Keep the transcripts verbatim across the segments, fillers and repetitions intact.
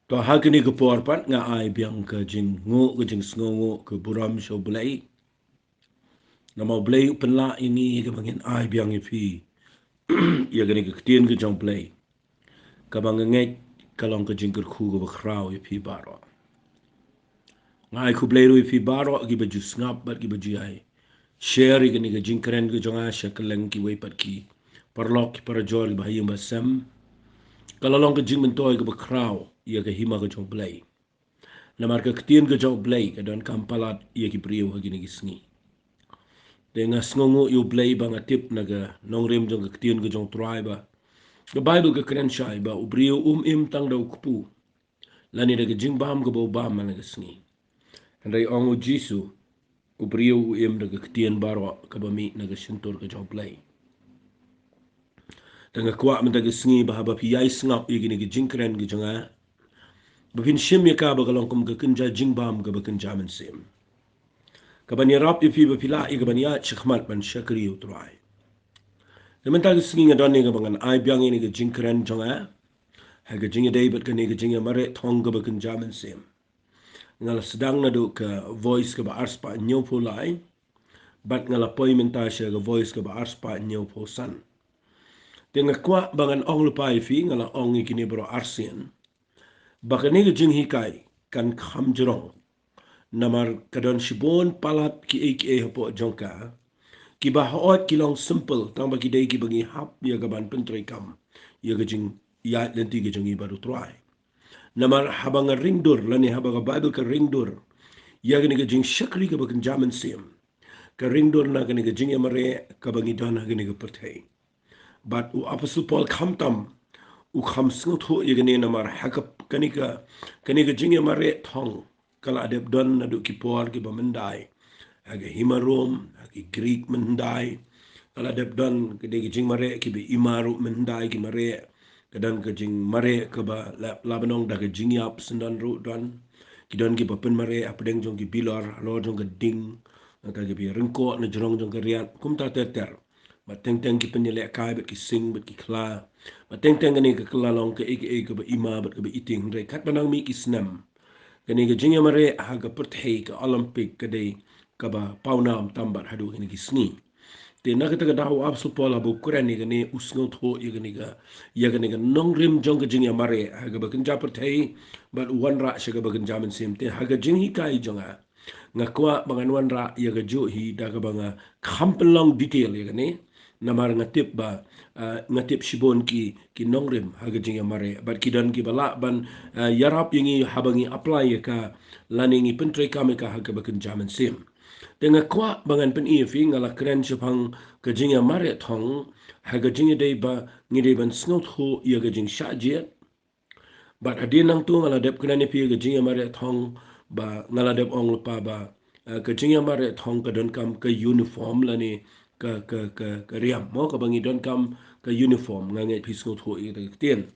To ha kane ka por pat nga ai biang ka jingnguh, ka jingsngewnguh, ka burom sha U Blei. Namar U Blei u pynlah ïa ngi kaba ngin ai biang ïa phi ïa kane ka ktien ka jong U Blei. Kaba nga ngeit ka long ka jingkyrkhu kaba khraw ïa phi baroh. Nga ai khublei ruh ïa phi baroh kiba ju sngap bad kiba ju ai share ïa kane ka jingkren ka jong nga sha kylleng kiwei pat ki paralok ki parajor kiba ha ïing ba sem. Ka la long ka jingmyntoi kaba khraw ïa ka hima ka jong U Blei. Namar ka ktien ka jong U Blei ka donkam palat ïa ki briew ha kine ki sngi. Te nga sngewnguh ïa U Blei ba nga tip na ka nongrim jong ka ktien ka jong U Trai ba ka Baibl ka kren shai ba u briew um im tang da u kpu lane da ka jingbam kaba u bam man la ka sngi. Hynrei ong U Jisu, u briew u im da ka ktien baroh kaba mih na ka shyntur ka jong U Blei. Te nga kwah mynta ka sngi ba haba phi ïai sngap ïa kine ki jingkren ki jong nga, ba phin shim ïa ka ba ka long kum ka kynja jingbam kaba kynja mynsiem, kaban ïarap ïa phi ba phi lah ïa kaban ïaid shakhmat ban shakri U Trai. Te mynta ka sngi nga don ïa kaba ngan ai biang ïa kane ka jingkren jong nga ha ka jingïadei bad kane ka jingïamareh thong kaba kynja mynsiem. Nga la sdang naduh ka voice kaba arspah hynñiewphew lai bad nga la poi mynta sha ka voice kaba arspah hynñiewphew san. Te nga kwah ba ngan ong lypa ïa phi, nga la ong ïa kine baroh arsien ba kane ka jinghikai kan kham jrong. Namar ka don shibun palat kiei kiei hapoh jong ka kiba hooid ki long simple tang ba ki dei kiba ngi hap ïa kaban pyntreikam ïa ka jingïaid lynti ka jong ngi bad U Trai. Namar haba nga ringdur lane haba ka Baibl ka ringdur ïa kane ka jingshakri kaba kynja mynsiem, ka ringdur na kane ka jingïamareh kaba ngi don ha kane ka pyrthei. Bad u Apostol Paul khamtam u kham sngewthuh ïa kane namar ha ka kane ka kane ka jingïamareh thong ka la dep don naduh ki por kiba myndai. Ha ka hima Rom, ha ki Greek myndai, ka la dep don kane ka jingmareh kiba ima ruh myndai ki mareh. Ka don ka jingmareh kaba la, la ba nong da ka jingïap syndon ruh don. Ki don kiba pynmareh hapdeng jong ki bilor, halor jong ka ding, ka kiba ryngkoh na jrong jong ka riat, kumta ter ter. Bad teng teng ki pynïalehkai bad ki sing bad ki khla. Bad teng teng kane ka kylla long kaei kaei kaba ima bad kaba iting, hynrei katba nang mih ki snem, kane ka jingïamareh ha ka pyrthei, ka Olympic, ka dei kaba pawnam tam bad haduh kine ki sngi. Te na kata ka daw u Apostol Paul haba u kren ïa kane u sngewthuh ïa kane ka, ïa kane ka nongrim jong ka jingïamareh ha kaba kynja pyrthei bad u wanrah sha kaba kynja mynsiem. Te ha ka jinghikai jong nga, nga kwah ba ngan wanrah ïa kajuh hi da kaba nga kham pynlong detail ïa kane. Namar nga tip ba, ah, nga tip shibun ki, ki nongrim ha ka jingïamareh bad ki don kiba lah ban, ah, ïarap ïa ngi haba ngi apply ïa ka lane ngi pyntreikam ïa ka ha kaba kynja mynsiem. Te nga kwah ba ngan pyni ïa phi, nga la kren shaphang ka jingïamareh thong ha ka jingïadei ba ngi dei ban sngewthuh ïa ka jingshah jied. Bad hadien nangta nga la dep kren ïa phi ka jingïamareh thong, ba nga la dep ong lypa ba, eh, ka jingïamareh thong ka donkam ka uniform lane ka, ka, ka, ka riam, mo, kaba ngi donkam ka uniform. Nga ngeit phi sngewthuh ïa ka ktien.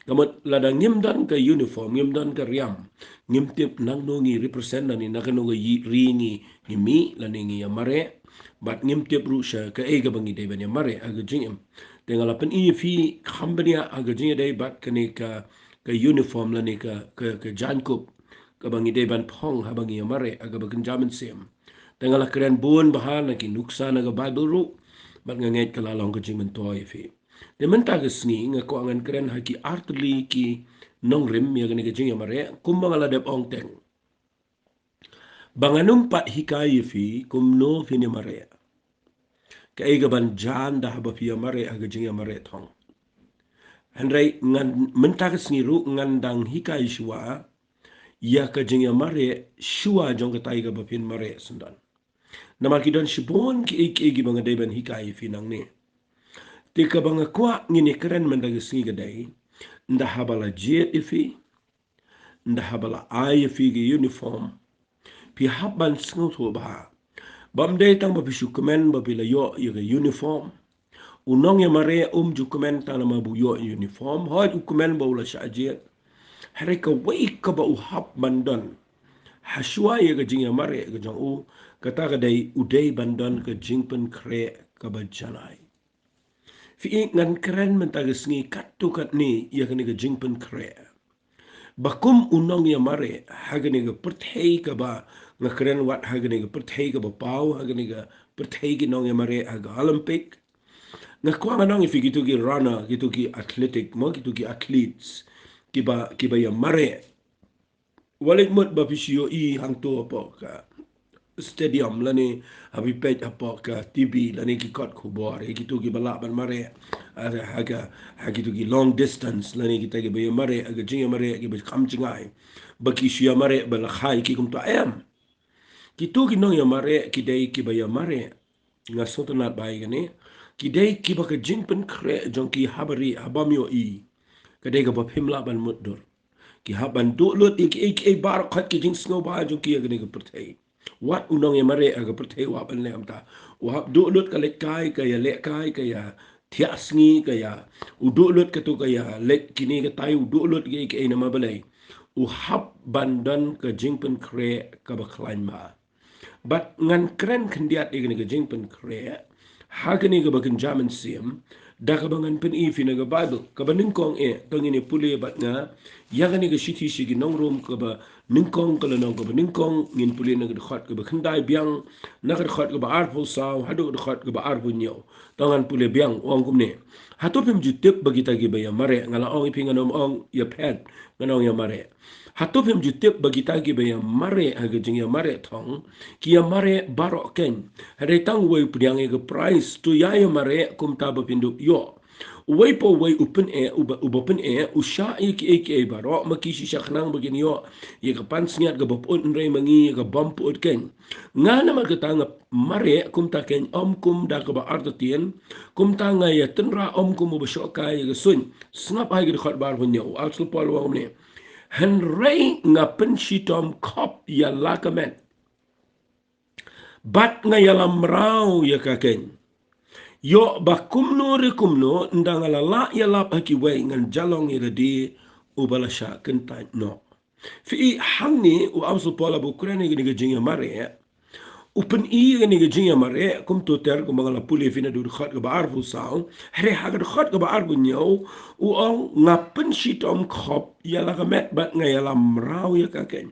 Ka mut lada ngim don ka uniform, ngim don ka riam, ngim tip nangno ngi represent lane na kano ka ri ngi, ngi mih lane ngi ïamareh. Bad ngim tip ruh sha kaei kaba ngi dei ban ïamareh ha ka jingim. Te nga la pyni ïa phi kham bniah ha ka jingïadei bad kane ka, ka uniform lane ka, ka, ka jaiñkup kaba ngi dei ban phong haba ngi ïamareh ha kaba kynja mynsiem. Te nga la kren bun bha na ki nuksa na ka Baibl ruh, bad nga ngeit ka la long ka jingmyntoi ïa phi. Te mynta ka sngi nga kwah ngan kren ha ki artylli ki nongrim ïa kane ka jingïamareh, kumba nga la dep ong teng. Ba ngan ym pat hikai ïa phi kumno phin ïamareh, kaei kaban jan da haba phi ïamareh ha ka jingïamareh thong. Hynrei ngan, mynta ka sngi ruh ngan dang hikai shuwa ïa ka jingïamareh shuwa jong katai kaba phin mareh syndon. Namar ki don shibun kiei kiei kiba nga dei ban hikai ïa phi nangne. Te kaba nga kwah ngin ïakren mynta ka sngi ka dei, ynda haba la jied ïa phi, ynda haba la ai ïa phi ka uniform, phi hap ban sngewthuh bha. Bym dei tang ba phi shu kmen ba phi la ïoh ïa ka uniform. U nongïamareh um ju kmen tang namar ba u ïoh uniform, hooid u kmen ba u la shah jied. Hynrei kawei kaba u hap ban don hashuwa ïa ka jingïamareh ka jong u, kata ka dei u dei ban don ka jingpynkhreh kaba janai. Phi i, ngan kren mynta ka sngi katto katne ïa kane ka jingpynkhreh. ba kum u nongïamareh ha kane ka pyrthei kaba nga kren wat ha kane ka pyrthei kaba paw, ha kane ka pyrthei ki nongïamareh ha ka Olympic. Nga kwah ngan ong ïa phi kito ki runner, kito ki athletic mo, kito ki athletes kiba, kiba ïamareh. Wat leit mut ba phi shu ïohi hangto hapoh ka stadium lane ha phi peit hapoh ka T V lane ki kot khubor ïa kito kiba lah ban mareh ha, ha ka, ha kito ki long distance lane kita kiba ïamareh ha ka jingïamareh kiba kham jngai. Ba ki shu ïamareh ba la kha ïa ki kumta, em. Kito ki nongïamareh ki dei kiba ïamareh, nga sngewtynnat bha ïa kane, ki dei kiba ka jingpynkhreh jong ki ha barieh ha bym ïohi ka dei kaba phim lah ban mutdur. Ki hap ban duh lut ïa kiei kiei baroh, khat ki jingsngewbha jong ki ïa kane ka pyrthei. Wat u nongïamareh ha ka pyrthei u hap ban leh kumta. U hap duh lut ka leit kai, ka ïaleh kai, ka ïathiah sngi, ka ïa, u duh lut kato ka ïaleit kine katai, u duh lut kiei kiei, namar balei? U hap ban don ka jingpynkhreh kaba khlaiñ bha. Bad ngan kren khyndiat ïa kane ka jingpynkhreh ha kane kaba kynja mynsiem da kaba ngan pyni ïa phi na ka Baibl. Kaba nyngkong eh, to ngin ïa pule bad nga ïa kane ka shithi sha ki nong Rom, kaba nyngkong ka lynnong kaba nyngkong, ngin pule na ka dkhot kaba khyndai biang na ka dkhot kaba arphew saw haduh ka dkhot kaba arphew hynñiew. To ngan pule biang, u ong kumne: Hato phim ju tip ba kita kiba ïamareh, nga la ong ïa phi, ngan ym ong ïaphet, ngan ong ïamareh. Hato phim ju tip ba kita kiba ïamareh ha ka jingïamareh thong ki ïamareh baroh keiñ? Hynrei tang uwei u pdiang ïa ka prize. To ïa ïamareh kumta ba phin dup ïoh. Uwei pa uwei u pyneh, uba, uba pyneh u shah ïa kiei kiei baroh, ma ki shisha khnang ba kin ïoh ïa ka pansngiat kaba pyut, hynrei ma ngi ïa ka bym pyut keiñ. Nga namar kata nga mareh kumta keiñ, ym kum da kaba artatien, kumta nga ïatynrah ym kum uba shoh kai ïa ka suiñ. Sngap ha ka dkhot ba arphew hynñiew, u Apostol Paul u ong kumne: Hynrei nga pynshitom khop ïa la ka met bad nga ïalam mraw ïa ka keiñ, ïoh ba kumno re kumno, ynda nga la lah ïalap ha kiwei, ngan ïalong ïa lade uba la shah kyntait noh. Phi i, hangne u Apostol Paul haba u kren ïa kane ka jingïamareh, u pyni ïa kane ka jingïamareh kumto ter kumba nga la pule ïa phi naduh dkhot kaba arphew saw. Hynrei ha ka dkhot kaba arphew hynñiew u ong: Nga pynshitom khop ïa la ka met bad nga ïalam mraw ïa ka keiñ.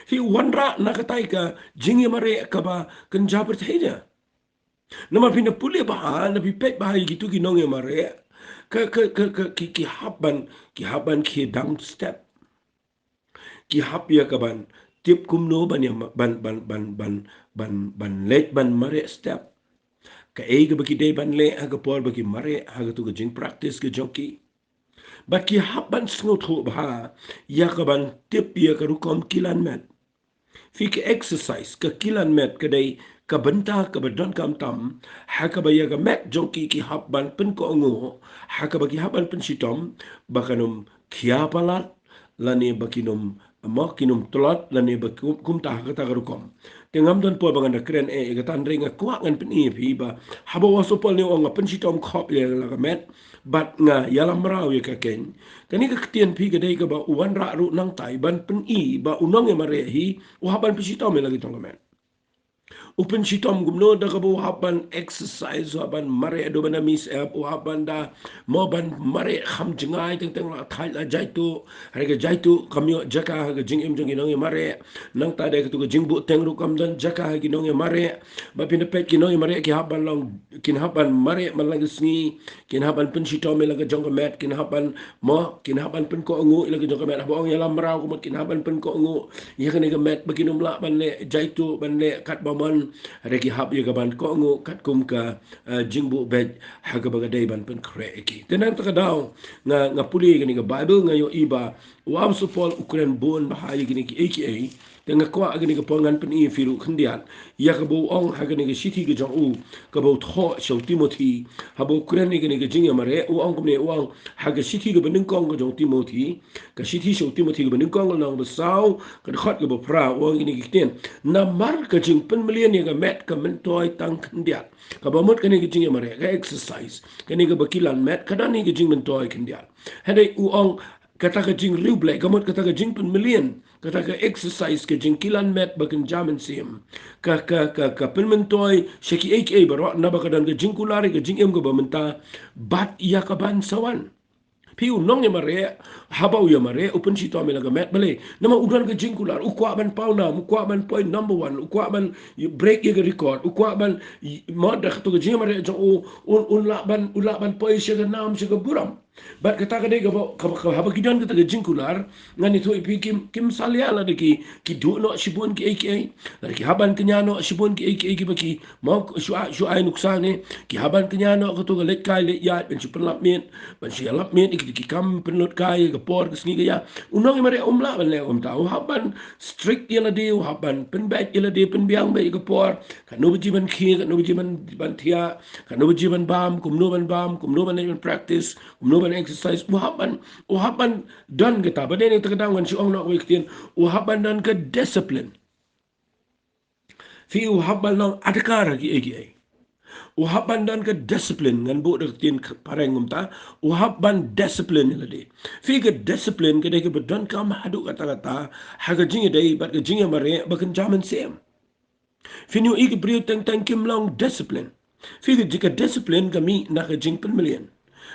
Phi, u wanrah na katai ka jingïamareh kaba kynja pyrthei. Namar phi na pule bha, na phi peit bha ïa kito ki nongïamareh, ka, ka, ka, ka, ki, ki hap ban, ki hap ban khie dang step. Ki hap ïa ka ban tip kumno ban ïa ma-, ban, ban, ban, ban, ban, ban leit ban mareh step. Kaei kaba ki dei ban leh ha ka por ba ki mareh, ha kato ka jingpractice ka jong ki. Bad ki hap ban sngewthuh bha ïa ka ban tip ïa ka rukom kilan met. Phi, ka exercise, ka kilan met ka dei ka bynta kaba donkam tam, ha kaba ïa ka met jong ki ki hap ban pynkohnguh, ha kaba ki hap ban pynshitom ba kan ym khia palat, lane ba kin ym, mo, kin ym tlot, lane ba kum-, kumta ha kata ka rukom. Te ngam don por ba ngan da kren eh ïa kata, hynrei nga kwah ngan pyni ïa phi ba haba u Apostol Paul ne u ong: Nga pynshitom khop ïa la ka met bad nga ïalam mraw ïa ka keiñ, kane ka ktien, phi, ka dei kaba u wanrah ruh nangtai ban pyni ba u nongïamareh hi u hap ban pynshitom ïa la ki jong ka met. U pynshitom kumno? Da kaba u hap ban exercise, u hap ban mareh haduh ban da mih syep, u hap ban da, mo, ban mareh kham jngai, teng teng la thait la jaituh. Hynrei ka jaituh kam ïoh jaka ha ka jingim jong ki nongïamareh. Nangta da kato ka jingbuhteng ruh kam don jaka ha ki nongïamareh. Ba phin da peit ki nongïamareh ki hap ban long, kin hap ban mareh man la ka sngi, kin hap ban pynshitom ïa la ka jong ka met, kin hap ban, mo, kin hap ban pynkohnguh ïa la ka jong ka met. Haba ong ïalam mraw, ka mut kin hap ban pynkohnguh ïa kane ka met ba kin ym lah ban leh jaituh, ban leh kat ba mon. Hynrei ki hap ïa ka ban kohnguh katkum ka, eh, jingbuh beit ha kaba ka dei ban pynkhreh ïa ki. Te nangta ka daw nga, nga pule ïa kane ka Baibl, nga ïohi ba u Apostol Paul u kren bun bha ïa kine kiei kiei. Te nga kwah ha kane ka por ngan pyni ïa phi ruh khyndiat ïa kaba u ong ha kane ka shithi ka jong u kaba u thoh sha u Timothi. Haba u kren ïa kane ka jingïamareh, u ong kumne, u ong ha ka shithi kaba nyngkong ka jong u Timothi, ka shithi sha u Timothi kaba nyngkong, ka lynnong ba saw, ka dkhot kaba phra, u ong kine ki ktien: Namar ka jingpynmlien ïa ka met ka myntoi tang khyndiat. Kaba mut kane ka jingïamareh, ka exercise, kane kaba kilan met, ka don hi ka jingmyntoi khyndiat. Hynrei u ong kata ka jingriewblei, ka mut kata ka jingpynmlien, kata ka exercise, ka jingkilan met ba kynja mynsiem, ka, ka, ka, ka pynmyntoi sha kiei kiei baroh, naba ka don ka jingkular ïa ka jingim kaba mynta bad ïa ka ban sa wan. Phi u nongïamareh, haba u ïamareh, u pynshitom ïa la ka met balei. Namar u don ka jingkular, u kwah ban pawnam, u kwah ban poi number one, u kwah ban break ïa ka record, u kwah ban, mo da kato ka jingïamareh jong u, un, un lah ban, un lah ban poi sha ka nam, sha ka burom. Bad kata ka dei kaba, kaba, kaba haba ki don kata ka jingkular, ngan ïathuh ïa phi kim, kim salia lada ki, ki duh noh shibun kiei kiei. Lada ki hap ban kñia noh shibun kiei kiei kiba ki, mo shu ai, shu ai nuksa ne, ki hap ban kñia noh kato ka leit kai leit ïaid, ban shu pynlap miet, ban shu ïalap miet ïa ki, ki kam pynlut kai, ka por, ka sngi ka ïa. U nongïamareh um lah ban leh kumta, u hap ban strict ïa lade, u hap ban pynbeit ïa lade, pynbiang beit ïa ka por, katno baje ban khie, katno baje ban, ban thiah, katno baje ban bam, kumno ban bam, kumno ban, ban practice, kumno ban exercise, u hap ban, u hap ban don kata, ba dei na kata ka daw ngan shu ong noh kawei ka ktien, u hap ban don ka discipline. Phi u hap ban long adkar ha kiei kiei. U hap ban don ka discipline, ngan buh da ka ktien phareng kumta, u hap ban discipline ïa lade. Phi ka discipline ka dei kaba donkam haduh katta katta, ha ka jingïadei bad ka jingïamareh ba kynja mynsiem. Phin ïohi ki briew teng teng kim long discipline. Phi ka ji-, ka discipline ka mih na ka jingpynmlien.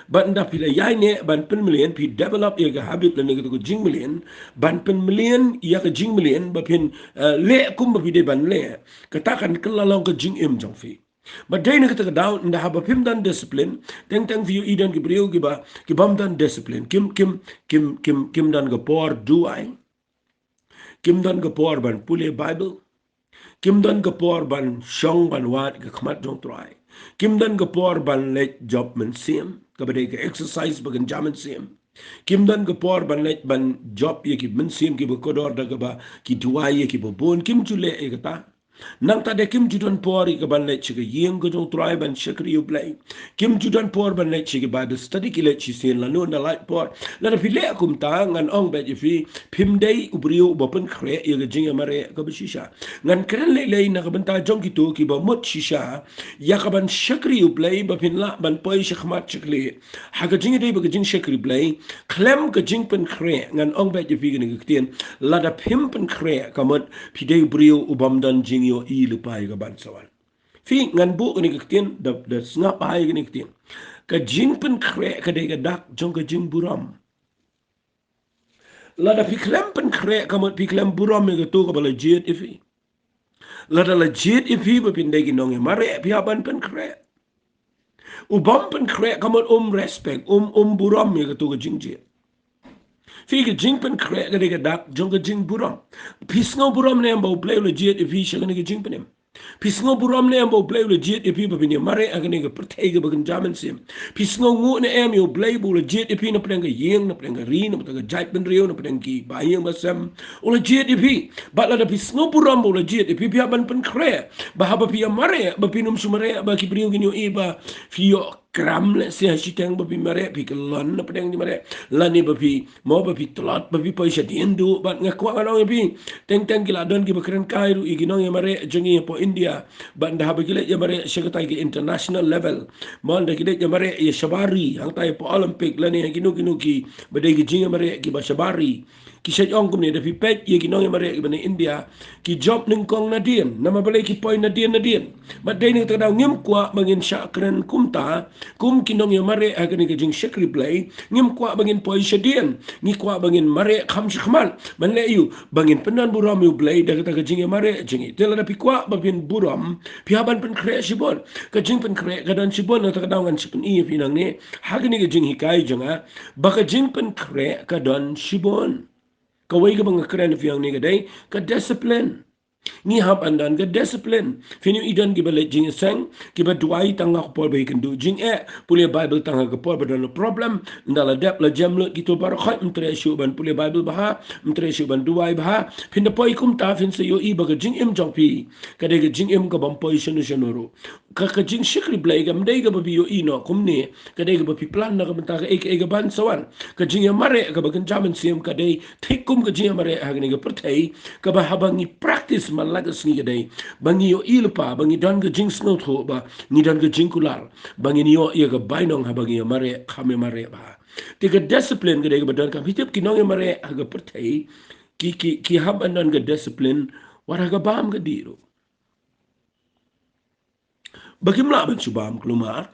Bad ynda phi la ïaineh ban pynmlien, phi develop ïa ka habit lane kato ka jingmlien, ban pynmlien ïa ka jingmlien, ba phin, eh, leh kumba phi dei ban leh. Kata kan kylla long ka jingim jong phi. Bad dei na kata ka daw, ynda haba phim don discipline, teng teng phi ïohi don ki briew kiba, ki bym don discipline. Kim, kim, kim, kim, kim don ka por duwai. Kim don ka por ban pule Bible. Kim don ka por ban shong ban wad ka khmat jong Trai. Kim don ka por ban leit jop mynsiem, kaba dei ka exercise ba kynja mynsiem. Kim don ka por ban leit ban jop ïa ki mynsiem kiba kordor da kaba ki duwai ïa kiba bun, kim ju leh ïa kata. Nangta de kim ju don por ïa ka ban leit sha ka ïing ka jong Trai ban shakri ïa U Blei. Kim ju don por ban leit sha ki Bible study, ki leit shisien lano ynda lait por. Lada phi leh kumta ngan ong beit ïa phi, phim dei u briew uba pynkhreh ïa ka jingïamareh kaba shisha. Ngan kren lei lei na ka bynta jong kito kiba mut shisha ïa ka ban shakri ïa U Blei ba phin lah ban poi sha khmat sha khlieh. Ha ka jingïadei bad ka jingshakri Blei, khlem ka jingpynkhreh, ngan ong beit ïa phi kane ka ktien, lada phim pynkhreh ka mut phi dei u briew u bym don jingïohi lypa ïa ka ban sa wan. Phi, ngan buh kane ka ktien, da, da sngap bha ïa kane ka ktien. Ka jingpynkhreh ka dei ka dak jong ka jingburom. Lada phi khlem pynkhreh ka mut phi khlem burom ïa kato kaba la jied ïa phi. Lada la jied ïa phi ba phin dei ki nongïamareh, phi hap ban pynkhreh. U bym pynkhreh ka mut um respect, um, um burom ïa kato ka jingjied. Phi, ka jingpynkhreh ka dei ka dak jong ka jingburom. Phi sngew burom ne em ba U Blei u la jied ïa phi sha kane ka jingpynim? Phi sngew burom ne em ba U Blei u la jied ïa phi ba phin ïamareh ha kane ka pyrthei kaba kynja mynsiem? Phi sngewnguh ne em ïa U Blei ba u la jied ïa phi na pdeng ka ïing, na pdeng ka ri, na pdeng ka jaitbynriew, na pdeng ki ba ïing ba sem? U la jied ïa phi. Bad lada phi sngew burom ba u la jied ïa phi, phi hap ban pynkhreh. Ba haba phi ïamareh, ba phin ym shu mareh ba ki briew kin ïohi ba phi ïoh kram lehse ha shiteng, ba phi mareh, phi kyllon na pdeng jingmareh. Lane ba phi, mo, ba phi tlot, ba phi poi shadien duh. Bad nga kwah ngan ong ïa phi, teng teng ki la don kiba kren kai ruh ïa ki nongïamareh jong ngi hapoh India. Bad ynda haba ki leit ïamareh sha katai ka international level, mo, ynda ki leit ïamareh ïa shabar ri, hangtai hapoh Olympic lane ha kino kino kiba dei ki jingïamareh kiba shabar ri, ki shait ong kumne, da phi peit ïa ki nongïamareh kiba na India, ki jop nyngkong nadien. Namar balei? Ki poi nadien nadien. Bad dei na kata ka daw ngim kwah ba ngin shah kren kumta kum ki nongïamareh ha kane ka jingshakri Blei. Ngim kwah ba ngin poi shadien. Ngi kwah ba ngin mareh kham shakhmat. Ban leh aïu? Ba ngin pynbun burom ïa U Blei da kata ka jingïamareh jong ngi. Te lada phi kwah ba phin burom, phi hap ban pynkhreh shibun. Ka jingpynkhreh ka don shibun. Na kata ka daw ngan sa pyni ïa phi nangne ha kane ka jinghikai jong nga ba ka jingpynkhreh ka don shibun. Kawei kaba nga kren ïa phi hangne ka dei ka discipline. Ngi hap ban don ka discipline. Phin ïohi don kiba leit jingïaseng, kiba duwai tang ha ka por ba ïakynduh jingeh, pule Bible tang ha ka por ba don problem. Ynda la dep la jem lut kito baroh khoit, ym treh shuh ban pule Bible bha, ym treh shuh ban duwai bha. Phin da poi kumta, phin sa ïohi ba ka jingim jong phi ka dei ka jingim ka bym poi shano shano ruh. Ka, ka jingshakri Blei kam dei kaba phi ïohi noh kumne, ka dei kaba phi plan na ka bynta kaei kaei ka ban sa wan. Ka jingïamareh kaba kynja mynsiem ka dei thik kum ka jingïamareh ha kane ka pyrthei, kaba haba ngi practice man la ka sngi ka dei ba ngi ïohi lypa, ba ngi don ka jingsngewthuh bha, ngi don ka jingkular, ba ngin ïoh ïa ka bainong haba ngi ïamareh, kham ïamareh bha. Te ka discipline ka dei kaba donkam. Phi tip ki nongïamareh ha ka pyrthei, ki, ki, ki hap ban don ka discipline wat ha ka bam ka dih ruh. Ba kim lah ban shu bam kulmar.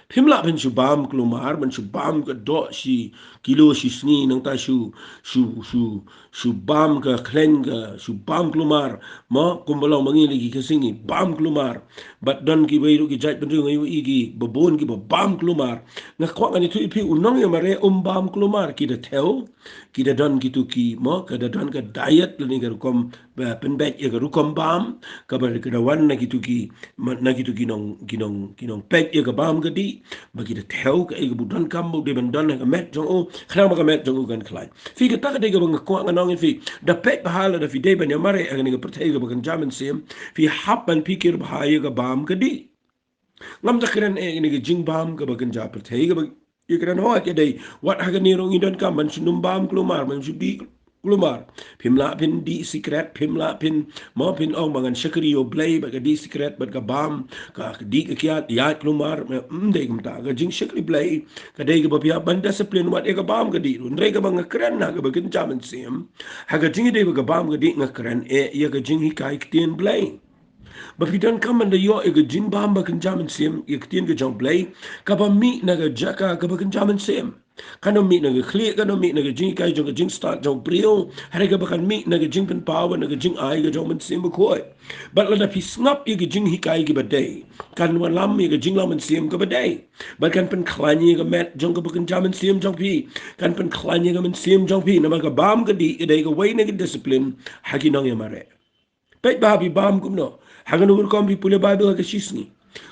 Phim lah phin shu bam kulmar, ban shu bam ka doh shi kilo shi sngi, nangta shu, shu, shu, shu bam ka khleng ka, shu bam kulmar. Mo, kumba long ma ngi la ki Khasi ngi bam kulmar. Bad don kiwei ruh ki jaitbynriew nga ïohi kiba bun kiba bam kulmar. Nga kwah ngan ïathuh ïa phi, u nongïamareh um bam kulmar, ki da thew, ki da don kitu ki, mo, ka da don ka diet lane ka rukom, ba pynbeit ïa ka rukom bam, kaba ka da wan na kitu ki, ma, na kitu ki nong, ki nong, ki nongpeit ïa ka bam ka dih, ba ki da thew kaei kaba u donkam ba u dei ban don ha ka met jong u, khnang ba ka met jong u kan khlaiñ. Phi, kata ka dei kaba nga kwah ngan ong ïa phi, da peit bha lada phi dei ban ïamareh ha kane ka pyrthei kaba kynja mynsiem, phi hap ban pyrkhat bha ïa ka bam ka dih. Ngam da kren eh ïa kane ka jingbam kaba kynja pyrthei kaba ïa kren hooid ka dei. Wat ha kane ruh ngi donkam ban shu nym bam kulmar, ban shu dih kulmar. Phim lah phin dih sikret, phim lah phin, mo, phin ong ba ngan shakri ïa U Blei bad ka dih sikret bad ka bam, ka, ka dih ka kiad, ïaid kulmar, ym dei kumta. Ka jingshakri Blei ka dei kaba phi hap ban discipline wat ïa ka bam ka dih ruh. Hynrei kaba nga kren ha kaba kynja mynsiem, ha ka jingïadei bad ka bam ka dih, nga kren eh ïa ka jinghikai ktien Blei. Ba phi donkam ban da ïoh ïa ka jingbam ba kynja mynsiem, ïa ka ktien ka jong U Blei, kaba mih na ka jaka kaba kynja mynsiem. Kan ym mih na ka khlieh, kan ym mih na ka jinghikai jong ka jingstad jong u briew, hynrei kaba kan mih na ka jingpynpaw, na ka jingai ka jong u Mynsiem Bakhuid. Bad lada phi sngap ïa ka jinghikai kaba dei, kan wallam ïa ka jinglong mynsiem kaba dei. Bad kan pynkhlaiñ ïa ka met jong kaba kynja mynsiem jong phi, kan pynkhlaiñ ïa ka mynsiem jong phi, namar ka bam ka dih ka dei kawei na ki discipline ha ki nongïamareh. Peit bha phi bam kumno. Ha kano ka rukom phi pule Baibl ha ka shi sngi.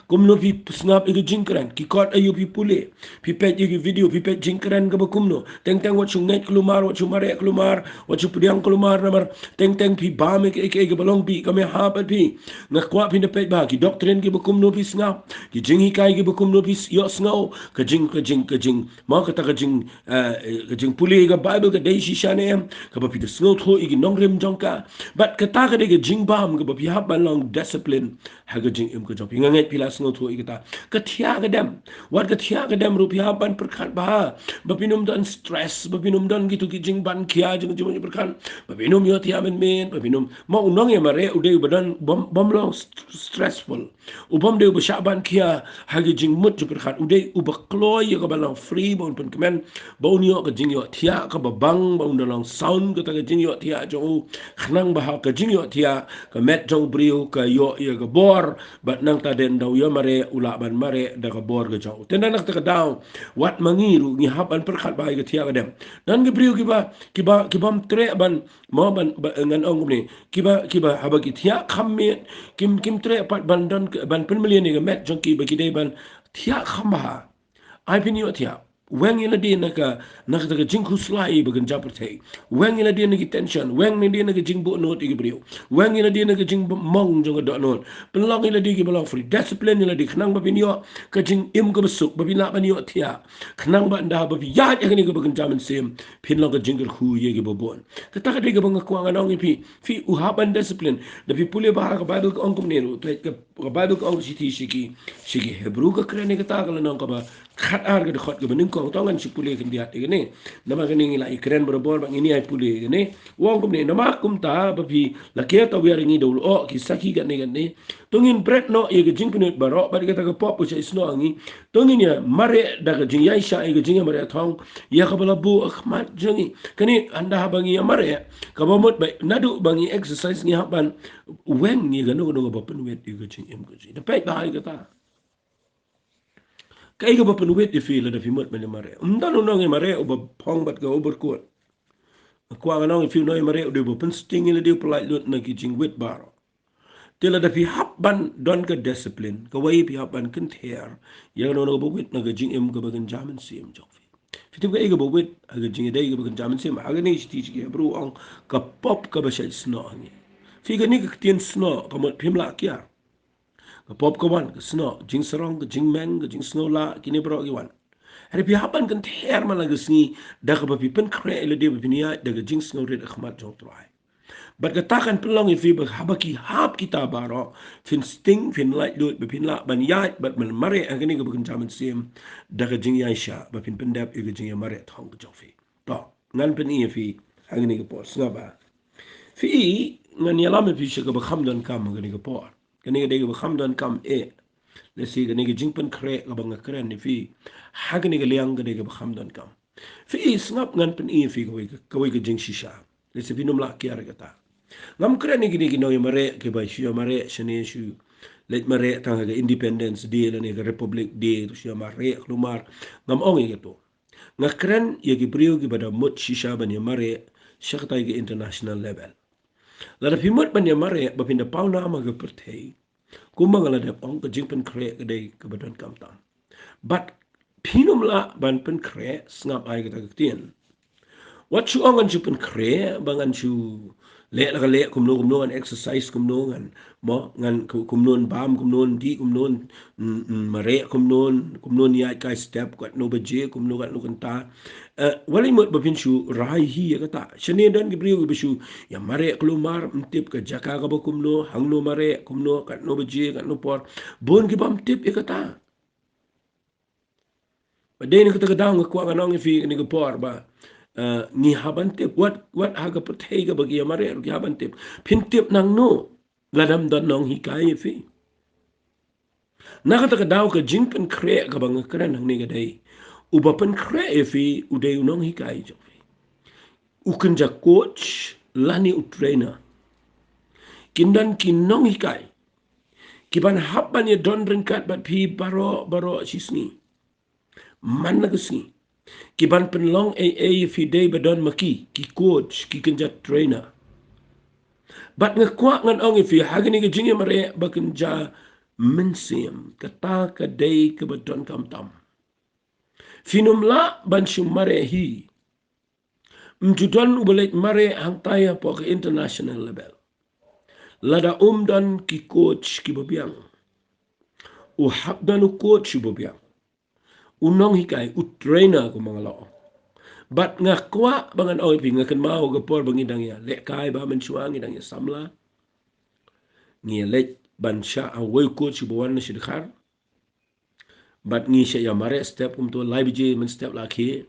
Kumno phi sngap ïa ka jingkren. Ki kot aïu phi pule. Phi peit ïa ki video, phi peit jingkren kaba kumno. Teng teng wat shu ngeit kulmar, wat shu mareh kulmar, wat shu pdiang kulmar namar teng teng phi bam ïa kaei kaei kaba long bih, ka mih ha bad phi. Nga kwah phin da peit bha ki doctrine kiba kumno phi sngap. Ki jinghikai kiba kumno phi ïohsngew. Ka jing, ka jing, ka jing, mo, kata ka jing, eh, ka jingpule ka Baibl ka dei shisha ne em, kaba phi da sngewthuh ïa ki nongrim jong ka. Bad kata ka dei ka jingbam kaba phi hap ban long discipline ha ka jingim ka jong phi. Nga ngeit phi la sngewthuh ïa kata. Ka thiah ka dem. Wat ka thiah ka dem ruh phi hap ban pyrkhat bha. Ba phin ym don stress, ba phin ym don kitu ki jingban khia jong, jong, jingpyrkhat. Ba phin ym ïohthiah mynmiet, ba phin ym, mo, u nongïamareh u dei uba don, bym, bym long st-, stressful. U bym dei uba shah ban khia ha ki jingmut jingpyrkhat, u dei uba kloi ïa kaba long free, ba un pynkmen, ba un ïoh ka jingïohthiah kaba bang, ba un da long sound kata ka jingïohthiah jong u. Khnang ba ha ka jingïohthiah ka met jong u briew ka ïoh ïa ka bor, bad nangta dei ynda u ïamareh u lah ban mareh da ka bor ka jong u. Te na kata ka daw, wat ma ngi ruh ngi hap ban pyrkhat bha ïa ka thiah ka dem. Don ki briew kiba, kiba, ki bym treh ban, mo, ban, ba, ngan ong kumne, kiba, kiba haba ki thiah kham miet, kim, kim treh pat ban don, ban pynmlien ïa ka met jong ki ba ki dei ban thiah kham bha. Ai phin ïohthiah. Weng ïa lade na ka, na kata ka jingkhuslai ba kynja pyrthei. Weng ïa lade na ki tension, weng ïa lade na ka jingbuhnud ïa ki briew. Weng ïa lade na ka jingmong jong ka dohnud. Pynlong ïa lade kiba long free. Discipline ïa lade khnang ba phin ïoh ka jingim kaba suk, ba phin lah ban ïohthiah. Khnang ba ynda ba phi ïaid ha kane kaba kynja mynsiem, phin long ka jingkyrkhu ïa kiba bun. Kata ka dei kaba nga kwah ngan ong ïa phi. Phi, u hap ban discipline. Da phi pule bha ka Baibl ka ong kumne ruh. Ka, ka Baibl ka ong shithi sha ki, sha ki Hebru ka kren ïa kata ka lynnong kaba khatar ka dkhot kaba nyngkong, to ngan shu pule khyndiat ïa kane. Namar kane ngi la ïakren barabor bad ngin ïa pule ïa kane. U ong kumne, namar kumta ba phi la ker tawiar ïa ngi da u lyoh ki sakhi katne katne, to ngin bret noh ïa ka jingpynwit baroh bad kata ka pop ba shah snoh ha ngi. To ngin ïamareh da ka jingïaishah ïa ka jingïamareh thong ïa kaba la buh ha khmat jong ngi. Kane ynda haba ngi ïamareh, kaba mut ba naduh ba ngi exercise ngi hap ban weng ïa kano kano kaba pynwit ïa ka jingim ka jong ngi. Da peit bha ïa kata. Kaei kaba pynwit ïa phi lada phi mut ban ïamareh? Ym don u nongïamareh uba phong bad ka overcoat. Nga kwah ngan ong ïa phi, u nongïamareh u dei uba pynsting ïa lade, u pyllait lut na ki jingwit baroh. Te lada phi hap ban don ka discipline, kawei phi hap ban kynther ïa kano kano kaba wit na ka jingim kaba kynja mynsiem jong phi. Phi tip kaei kaba wit ha ka jingïadei kaba kynja mynsiem? Ha kane shithi sha ki Hebru ong ka pop kaba shah snoh ha ngi. Phi, kane ka ktien snoh ka mut phim lah kiar. Ka pop ka wan, ka snoh, jingsarong, ka jingmeng, ka jingsngewlah, kine baroh ki wan. Hynrei phi hap ban kynther man la ka sngi da kaba phi pynkhreh ïa lade ba phin ïaid da ka jingsngewrit ha khmat jong U Trai. Bad kata kan pynlong ïa phi ba haba ki hap kita baroh, phin sting, phin lait luid, ba phin lah ban ïaid bad ban mareh ha kane kaba kynja mynsiem da ka jingïaishah, ba phin pyndep ïa ka jingïamareh thong ka jong phi. To, ngan pyni ïa phi ha kane ka por, sngap bha. Phi, ngan ïalam ïa phi sha kaba kham donkam ha kane ka por. Kane ka dei kaba kham donkam eh. Lehse kane ka jingpynkhreh kaba nga kren ïa phi ha kane ka liang ka dei kaba kham donkam. Phi sngap, ngan pyni ïa phi kawei ka, kawei ka jingshisha. Lehse phin ym lah kiar ïa kata. Ngam kren ïa kine ki nongïamareh kiba shu ïamareh shane shu leit mareh tang ha ka Independence Day lane ka Republic Day, shu ïamareh kulmar. Ngam ong ïa kato. Nga kren ïa ki briew kiba da mut shisha ban ïamareh sha katei ka international level. Lada phi mut ban ïamareh ba phin da pawnam ha ka pyrthei, kumba nga la dep ong, ka jingpynkhreh ka dei kaba donkam tam. Bad phin ym lah ban pynkhreh, sngap, ai kata ka ktien. Wat shu ong ngan shu pynkhreh ba ngan shu leh la ka leh kumno kumno, ngan exercise kumno, ngan, mo, ngan ku-, kumno bam, kumno dih, kumno, mm, mm, mareh kumno, kumno ïaid kai step, katno baje, kumno, katno kynta. Eh, wat la mut ba phin shu rai hi ïa kata. Shane don ki briew kiba shu ïamareh kulmar, ym tip ka jaka kaba kumno, hangno mareh, kumno, katno baje, katno por. Bun ki bym tip ïa kata. Ba dei na kata ka daw nga kwah ngan ong ïa phi kane ka por ba, eh, ngi hap ban tip, wat, wat ha ka pyrthei kaba ki ïamareh ruh ki hap ban tip. Phin tip nangno lada ym don nonghikai ïa phi? Na kata ka daw ka jingpynkhreh kaba nga kren hangne ka dei, uba pynkhreh ïa phi u dei u nonghikai jong phi, u kynja coach lane u trainer. Kin don ki nonghikai kiban hap ban ïadon ryngkat bad phi baroh baroh shi sngi, man la ka sngi, kiban pynlong ei ei ïa phi dei ba don ma ki, ki coach, ki kynja trainer. Bad nga kwah ngan ong ïa phi ha kane ka jingïamareh ba kynja mynsiem, kata ka dei kaba donkam tam. Phin ym lah ban shu mareh hi. Ym ju don uba leit mareh hangtai hapoh ka international level lada um don ki coach kiba biang. U hap don u coach uba biang, u nonghikai, u trainer kumba nga la ong. Bad nga kwah ba ngan ong ïa phi, nga kynmaw ka por ba ngi dang ïalehkai bha mynshuwa, ngi dang ïasamla, ngi ïaleit ban shah ha uwei u coach uba wan na shi dkhar. Bad ngi shah ïamareh step kumto, lai baje mynstep la khie,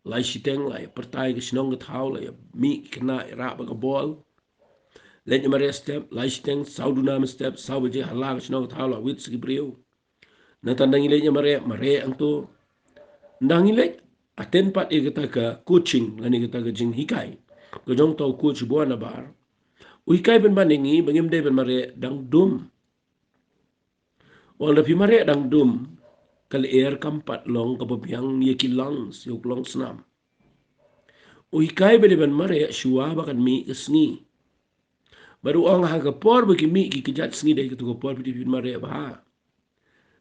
lai shiteng la ïapyrthai ka shnong ka thaw, la ïamih ki khynnah ïarap bad ka bol. Leit ïamareh step, lai shiteng, saw duna mynstep, saw baje ha la ka shnong ka thaw la wit sa ki briew. Nangta nda ngi leit ïamareh, mareh hangto. Nda ngi leit attend pat ïa kata ka coaching lane kata ka jinghikai ka jong uta u coach uba wan na bar. U hikai pynban ïa ngi ba ngim dei ban mareh dang dum. Wat lada phi mareh dang dum, ka lyer kam pat long kaba biang ïa ki lungs, ïa u klongsnam. U hikai ba dei ban mareh shuwa ba kan mih ka sngi. Bad u ong ha ka por ba ki mih ki kjat sngi dei kato ka por ba phi dei phin mareh bha.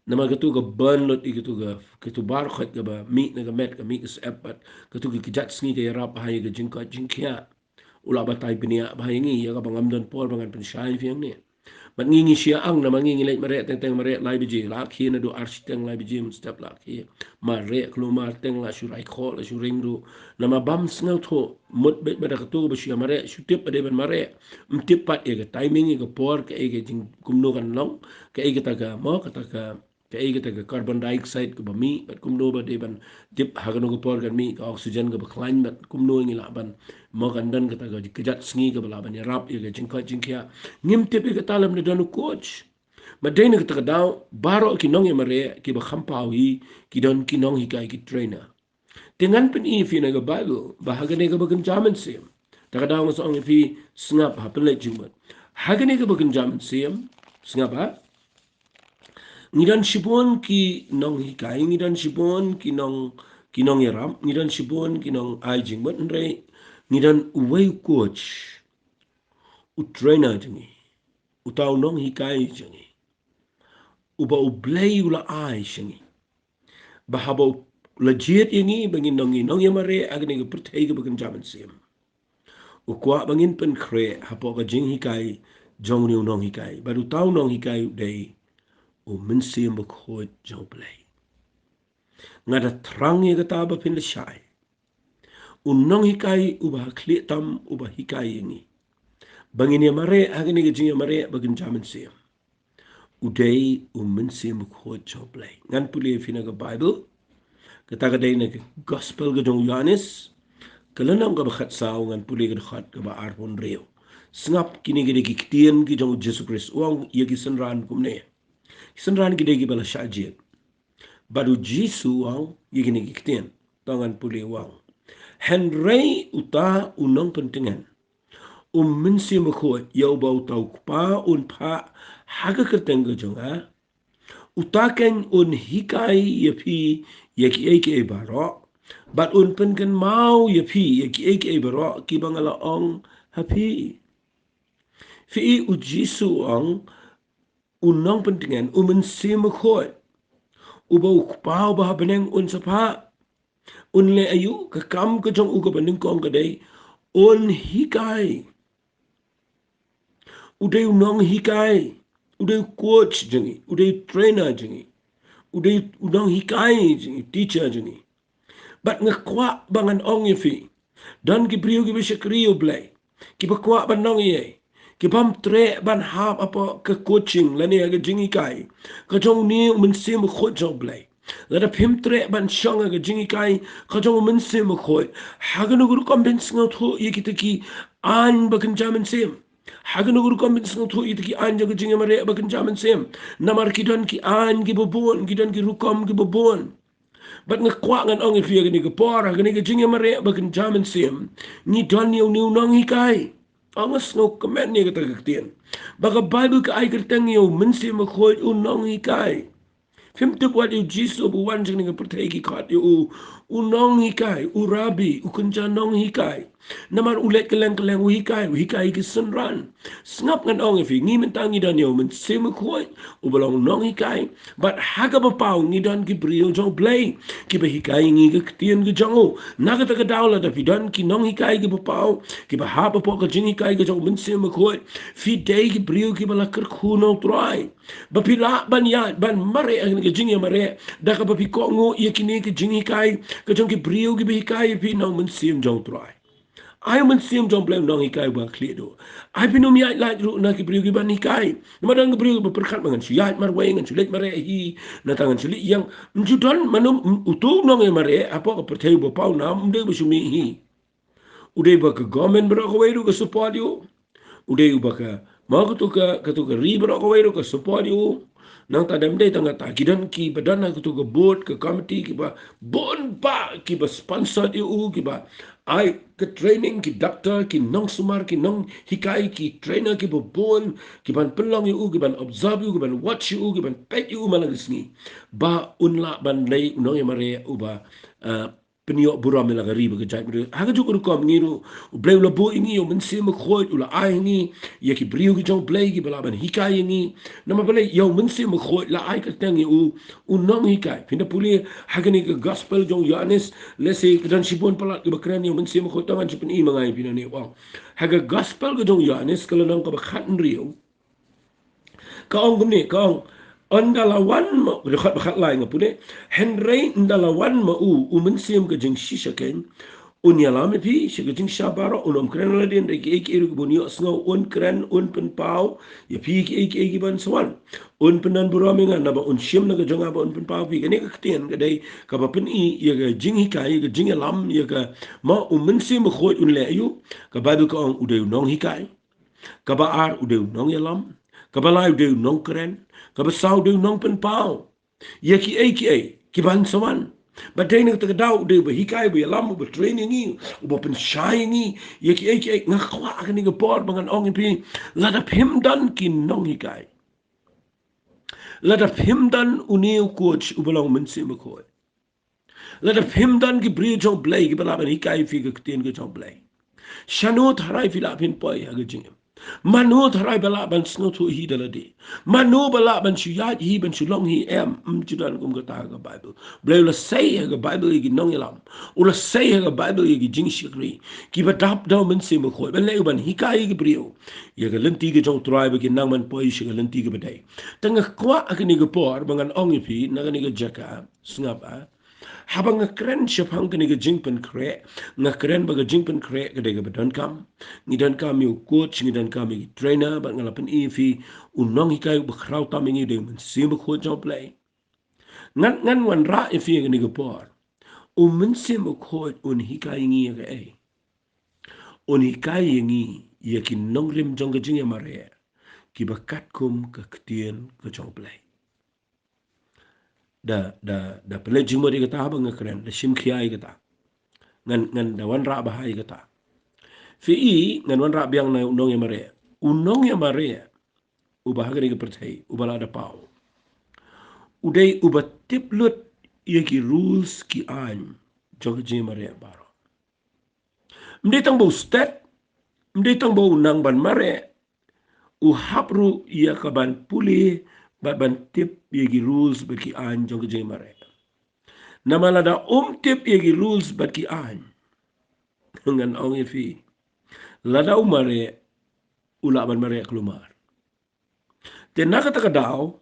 Namar kato ka burn lut ïa kato ka, kato barkhot kaba mih na ka met ka mih ka syep bad kato ki kjat sngi ka ïarap bha ïa ka jingkoit jingkhiah. U lah batai bniah bha ïa ngi ïa kaba ngam don por ba ngan pynshai ïa phi hangne. Bad ngi ngi shah ang namar ngi ngi leit mareh teng teng mareh lai baje la khie, naduh ar shiteng lai baje mynstep la khie. Mareh kulmar teng la shu rai khoh la shu ring ruh. Namar bym sngewthuh, mut beit ba da kato ba shu ïamareh, shu tip ba dei ban mareh. Ym tip pat ïa ka timing, ïa ka por, kaei ka jing kumno kan long, kaei kata ka mo, kata ka, kaei kata ka carbon dioxide kaba mih, bad kumno ba dei ban tip ha kano ka por kan mih ka oxygen kaba khlaiñ, bad kumno ngi lah ban mo kan don kata ka kjat sngi kaba lah ban ïarap ïa ka jingkoit jingkhiah. Ngim tip ïa kata lymda don u coach. Bad dei na kata ka daw baroh ki nongïamareh kiba kham paw hi ki don ki nonghikai, ki trainer. Te ngan pyni ïa phi na ka Baibl ba ha kane kaba kynja mynsiem, ta ka daw nga sa ong ïa phi, sngap ha, pynleit jingmut. Ha kane kaba kynja mynsiem, sngap ha, ngi don shibun ki nonghikai, ngi don shibun ki nong, ki nongïarap, ngi don shibun ki nongai jingmut, hynrei ngi don uwei u coach, u trainer jong ngi, uta u nonghikai jong ngi, uba U Blei u la ai sha ngi, ba haba u la jied ïa ngi ba ngin long ki nongïamareh ha kane ka pyrthei kaba kynja mynsiem, u kwah ba ngin pynkhreh hapoh ka jinghikai jong une u nonghikai. Bad uta u nonghikai u dei U Mynsiem Bakhuid jong U Blei. Nga da thrang ïa kata ba phin lashai. U nonghikai uba ha khlieh tam uba hikai ïa ngi ba ngin ïamareh ha kane ka jingïamareh ba kynja mynsiem, u dei U Mynsiem Bakhuid jong U Blei. Ngan pule ïa phi na ka Baibl. Kata ka dei na ka Gospel ka jong u Ïohannes, ka lynnong kaba khatsaw, ngan pule ka dkhot kaba arphew hynriew. Sngap, kine ki dei ki ktien ki jong U Jisu Khrist, u ong ïa ki synran kumne: Ki synran ki dei kiba la shah jied. Bad u Jisu u ong ïa kine ki ktien. To ngan pule u ong. Hynrei uta u nongpyntngen u Mynsiem Bakhuid, ïa uba uta u Kpa un phah ha ka kyrteng ka jong nga, uta keiñ un hikai ïa phi ïa kiei kiei baroh, bad un pynkynmaw ïa phi ïa kiei kiei baroh kiba nga la ong ha phi. Phi i u Jisu u ong, u nongpyntngen, u Mynsiem Bakhuid, uba u Kpa uba ha bneng un sa phah. Un leh aïu? Ka kam ka jong u kaba nyngkong ka dei un hikai. U dei u nonghikai. U dei u coach jong ngi. U dei u trainer jong ngi. U dei u nonghikai jong ngi, teacher jong ngi. Bad nga kwah ba ngan ong ïa phi, don ki briew kiba shakri ïa u Blei, kiba kwah ban nongïaid, ki bym treh ban hap hapoh ka coaching lane ha ka jinghikai ka jong une u Mynsiem Bakhuid jong u Blei. Lada phim treh ban shong ha ka jinghikai ka jong u Mynsiem Bakhuid, ha kano ka rukom phin sngewthuh ïa kita ki aiñ ba kynja mynsiem? Ha kano ka rukom phin sngewthuh ïa kita ki aiñ jong ka jingïamareh ba kynja mynsiem? Namar ki don ki aiñ kiba bun, ki don ki rukom kiba bun. Bad nga kwah ngan ong ïa phi ha kane ka por, ha kane ka jingïamareh ba kynja mynsiem, ngi don ïa une u nonghikai. Nga sngewkmen ïa kata ka ktien, ba ka Baibl ka ai kyrteng ïa u Mynsiem Bakhuid u nonghikai. Phim tip wat ïa u Jisu ba u wan sha kane ka pyrthei ki khot ïa u u nonghikai, u rabbi, u kynja nonghikai. Namar u leit kylleng kylleng u hikai, u hikai ki synran. Sngap, ngan ong ïa phi, ngi mynta ngi don ïa u Mynsiem Bakhuid uba long nonghikai. Bad ha kaba paw ngi don ki briew jong u Blei kiba hikai ïa ngi ka ktien ka jong u. Na kata ka daw, lada phi don ki nonghikai kiba paw kiba hap hapoh ka jinghikai ka jong u Mynsiem Bakhuid, phi dei ki briew kiba la kyrkhu na u Trai. Ba phi lah ban ïaid ban mareh ha kane ka jingïamareh da kaba phi kohnguh ïa kine ki jinghikai ka jong ki briew kiba hikai ïa phi na u Mynsiem jong u Trai. Ai u Mynsiem jong u Blei u nonghikai uba khlieh duh. Ai phin ym ïaid lait ruh na ki briew kiban hikai. Namar don ki briew kiba pyrkhat ba ngan shu ïaid marwei, ngan shu leit mareh hi, nangta ngan shu leit ïeng. Ym ju don, mano, uto u nongïamareh hapoh ka pyrthei uba paw nam ym dei uba shu mih hi. U dei uba ka government baroh kawei ruh ka support ïa u. U dei uba ka, ma kato ka, kato ka ri baroh kawei ruh ka support ïa u. Nangta ym dei tang kata, ki don kiba don ha kato ka board, ka committee, kiba bun bah kiba sponsor ïa u, kiba ai ka training, ki doctor, ki nongsumar, ki nonghikai, ki trainer kiba bun, kiban pynlong ïa u, kiban observe ïa u, kiban watch ïa u, kiban peit ïa u man la ka sngi, ba un lah ban dei u nongïamareh uba, ah, pynïoh burom ïa la ka ri bad ka jaitbynriew. Ha kajuh ka rukom ngi ruh, u Blei u la buh ïa ngi ïa u Mynsiem Bakhuid, u la ai ïa ngi ïa ki briew ki jong u Blei kiba lah ban hikai ïa ngi. Namar balei? Ïa u Mynsiem Bakhuid la ai kyrteng ïa u u nonghikai. Phin da pule ha kane ka gospel jong u Ïoannis, lehse ka don shibun palat kiba kren ïa u Mynsiem Bakhuid, to ngan shu pyni ma nga ïa phi nangne, u ong. Ha ka gospel ka jong u Ïoannis, ka lynnong kaba khathynriew, ka ong kumne, ka ong, ynda la wan ma, dkhot ba khatlai nga pule, hynrei ynda la wan ma u u Mynsiem ka jingshisha keiñ, un ïalam ïa phi sha ka jingshisha baroh, un ym kren ha lade, hynrei kiei kiei ruh kiba un ïohsngew un kren, un pynpaw ïa phi kiei kiei kiban sa wan. Un pyndon burom ïa nga, naba un shim na ka jong nga bad un pynpaw ïa phi. Kane ka ktien ka dei kaba pyni ïa ka jinghikai, ïa ka jingïalam, ïa ka, ma u Mynsiem Bakhuid un leh aïu? Ka Baibl ka ong u dei u nonghikai. Kaba ar u dei u nongïalam. Kaba lai u dei u nongkren. Kaba saw u dei u nongpynpaw ïa kiei kiei kiban sa wan. Bad dei na kata ka daw u dei uba hikai, uba ïalam, uba train ïa ngi, uba pynshai ïa ngi ïa kiei kiei. Nga kwah ha kane ka por ba ngan ong ïa phi, lada phim don ki nonghikai, lada phim don une u coach uba long Mynsiem Bakhuid, lada phim don ki briew jong u Blei kiba lah ban hikai ïa phi ka ktien ka jong u Blei, shano tharai phi lah phin poi ha ka jingim? Mano tharai ba lah ban sngewthuh hi da lade? Mano ba lah ban shu ïaid hi, ban shu long hi? Em, ym ju don kum kata ha ka Baibl. U Blei u la sei ha ka Baibl ïa ki nongïalam. U la sei ha ka Baibl ïa ki jingshakri kiba dap da u Mynsiem Bakhuid ban leh aïu? Ban hikai ïa ki briew ïa ka lynti ka jong u Trai ba kin nang ban poi sha ka lynti kaba dei. Te nga kwah ha kane ka por ba ngan ong ïa phi na kane ka jaka, sngap, ah. Haba nga kren shaphang kane ka jingpynkhreh, nga kren ba ka jingpynkhreh ka dei kaba donkam. Ngi donkam ïa u coach, ngi donkam ïa ki trainer, bad nga la pyni ïa phi, u nonghikai uba khraw tam ïa ngi u dei u Mynsiem Bakhuid jong u Blei. Ngan, ngan wanrah ïa phi ha kane ka por, u Mynsiem Bakhuid un hikai ïa ngi ïa kaei? Un hikai ïa ngi ïa ki nongrim jong ka jingïamareh kiba katkum ka ktien ka jong u Blei. da, da, da pynleit jingmut ïa kata haba nga kren, da shim khia ïa kata. Ngan, ngan da wanrah bha ïa kata. Phi i, ngan wanrah biang na u nongïamareh. U nongïamareh, uba ha kane ka pyrthei, uba la da paw, u dei uba tip lut ïa ki rules, ki aiñ jong ka jingïamareh baroh. Ym dei tang ba u stet, ym dei tang ba u nang ban mareh, u hap ruh ïa ka ban pule bad ban tip ïa ki rules bad ki aiñ jong ka jingïamareh. Namar lada um tip ïa ki rules bad ki aiñ, ngan ong ïa phi, lada u mareh, u lah ban mareh kulmar. Te na kata ka daw,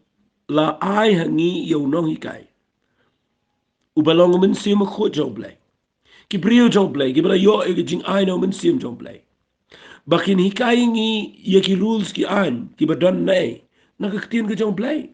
la ai ha ngi ïa u nonghikai, uba long u Mynsiem Bakhuid jong U Blei, ki briew jong U Blei kiba la ïoh ïa ka jingai na u Mynsiem jong U Blei, ba kin hikai ïa ngi ïa ki rules, ki aiñ kiba don na, na ka ktien ka jong U Blei.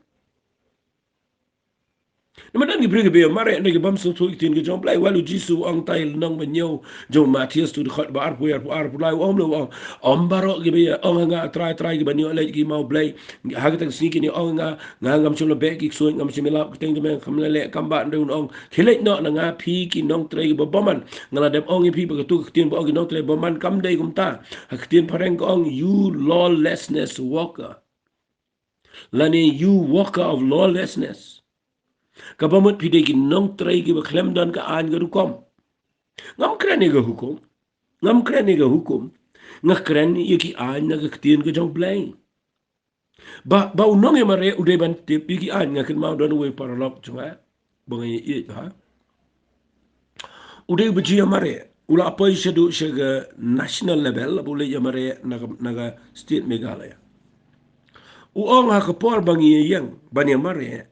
Namar don ki briew kiba ïamareh, don ki bym sngewthuh ïa ka ktien ka jong U Blei. Wat u Jisu u ong, tai lynnong ba hynñiew jong Mathaios, tu dkhot ba arphew, arphew, arphew lai, u ong, u ong, ym baroh kiba ïa ong ha nga, Trai, Trai, kiban ïoh leit ki maw Blei. Ha kata ka sngi kin ïa ong ha nga, nga ngam shym la beh ki ksuid, ngam shym ïalap kyrteng jong me, ngam leh kam bha. Hynrei un ong, khie leit noh na nga phi ki nongtrei kiba bymman. Nga la dep ong ïa phi ba katu ka ktien ba ong ki nongtrei bymman kam dei kumta. Ha ka ktien phareng ka ong, you lawlessness worker, lane you worker of lawlessness. Kaba mut phi dei ki nongtrei kiba khlem don ka aiñ ka rukom. Ngam kren ïa ka hukum. Ngam kren ïa ka hukum. Nga kren ïa ki aiñ na ka ktien ka jong U Blei. Ba, ba u nongïamareh u dei ban tip ïa ki aiñ. Nga kynmaw don uwei u paralok jong nga ba nga ïeit bha. U dei uba jingïamareh. U la poi shaduh sha ka national level, la ba u leit ïamareh na ka, na ka state Meghalaya. U ong, ha ka por ba ngi ïeng ban ïamareh,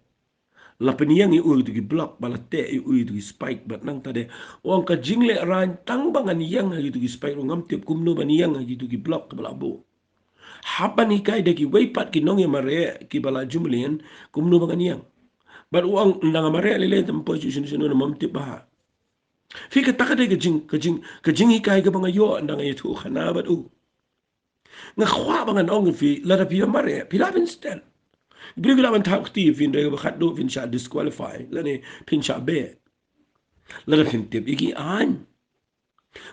la pynïeng ïa u ha kitu ki block, ba la teh ïa u ha kitu ki spike, bad nangta de, u ong, ka jinglehrain tang ba ngan ïeng ha kitu ki spike ruh, ngam tip kumno ban ïeng ha kitu ki block kaba la buh. Hap ban hikai da kiwei pat ki nongïamareh kiba la ju mlien kumno ba ngan ïeng. Bad u ong, ynda nga mareh lei lei te ym poi shuh shano shano namar ym tip bha. Phi, kata ka dei ka jing, ka jing, ka jinghikai kaba nga ïoh ynda nga ïathuhkhana bad u. Nga kwah ba ngan ong ïa phi, lada phi ïamareh, phi lah ban stand. Ki briew ki lah ban thap kti ïa phi, hynrei kaba khatduh phin shah disqualify, lane phin shah beh. Lada phim tip ïa ki aiñ.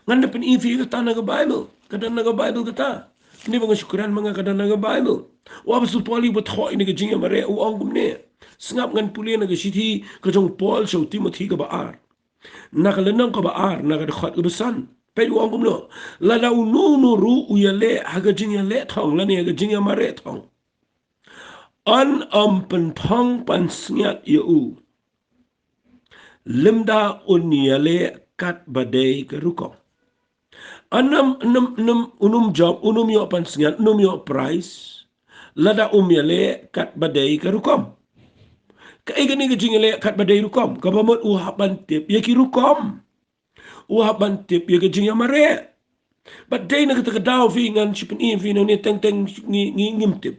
Ngan da pyni ïa phi kata na ka Baibl, ka don na ka Baibl kata. Kane ba nga shu kren ma nga, ka don na ka Baibl. U Apostol Paul u ba thoh ïa kane ka jingïamareh u ong kumne. Sngap, ngan pule na ka shithi ka jong u Paul sha u Timothi kaba ar. Na ka lynnong kaba ar, na ka dkhot kaba san. Peit u ong kumno. Lada uno uno ruh u ïaleh ha ka jingïaleh thong, lane ha ka jingïamareh thong, yn ym pynphong pansngiat ïa u, lymda un ïaleh kat ba dei ka rukom. Yn ym, yn ym, yn ym, un ym jop, un ym ïoh pansngiat, un ym ïoh prize, lada um ïaleh kat ba dei ka rukom. Kaei kane ka jingïaleh kat ba dei rukom? Kaba mut u hap ban tip ïa ki rukom. U hap ban tip ïa ka jingïamareh. Bad dei na kata ka daw phi, ngan shu pyni ïa phi nangne, teng teng ngi, ngi, ngim tip.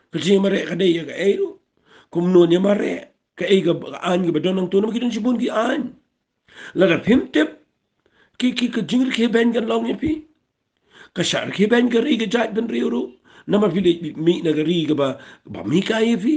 Ka jingïamareh ka dei ïa kaei ruh. Kumno ngi ïamareh. Kaei ka, ka aiñ kaba don hangto, namar ki don shibun ki aiñ. Lada phim tip, ki, ki, ka jingrikhiew beiñ kan long ïa phi. Ka shah rikhiew beiñ ka ri ka jaitbynriew ruh. Namar phi leit mih na ka ri kaba, bym hikai ïa phi.